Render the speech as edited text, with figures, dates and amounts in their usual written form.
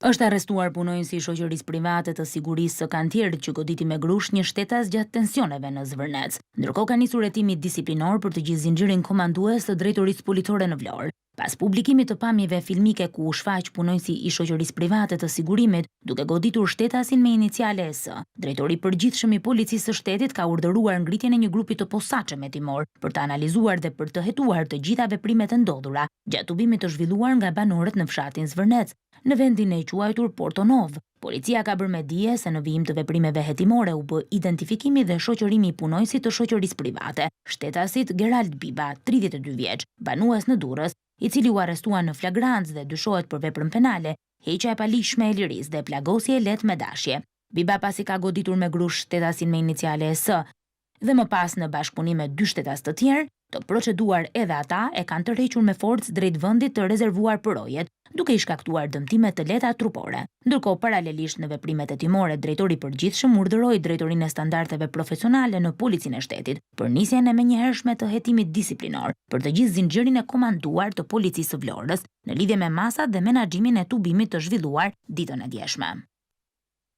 Është arrestuar punonjësi i shoqërisë private të sigurisë së kantierit që goditi me grusht një shtetas gjatë tensioneve në Zvërnec. Ndërkohë ka nisur hetimi disiplinor për të gjithë zinxhirin komandues të Drejtorisë Policore në Vlorë. Pas publikimit të pamjeve filmike ku u shfaq punonjësi i shoqërisë private të sigurimit duke goditur shtetasin me iniciale ES, Drejtori i Përgjithshëm i Policisë së Shtetit ka urdhëruar ngritjen e një grupi të posaçëm hetimor për të analizuar dhe për të hetuar të gjitha veprimet e ndodhura gjatë tubimit të zhvilluar nga banorët në fshatin Zvërnec, në vendin e quajtur Porto Novë. Policia ka bërë me dije se në vijim të veprimeve hetimore u bë identifikimi dhe shoqërimi i punonjësit të shoqërisë private, shtetasit Gerald Biba, 32 vjeç, banues në Durrës, i cili u arrestua në flagrancë dhe dyshohet për veprën penale, heqja e paligjshme e lirisë dhe plagosje e lehtë me dashje. Biba pasi ka goditur me grusht shtetasin me iniciale ES, dhe më pas në bashkëpunim me dy shtetas të tjerë, të proceduar edhe ata e kanë tërhequr me forcë drejt vendit të rezervuar për rojet, duke i shkaktuar dëmtime të lehta trupore. Ndërkohë, paralelisht në veprimet hetimore, Drejtori i Përgjithshëm urdhëroi Drejtorinë e Standardeve Profesionale në Policinë e Shtetit për nisjen e menjëhershme të hetimit disiplinor për të gjithë zinxhirin e komanduar të Policisë së Vlorës në lidhje me masat dhe menaxhimin e tubimit të zhvilluar ditën e djeshme.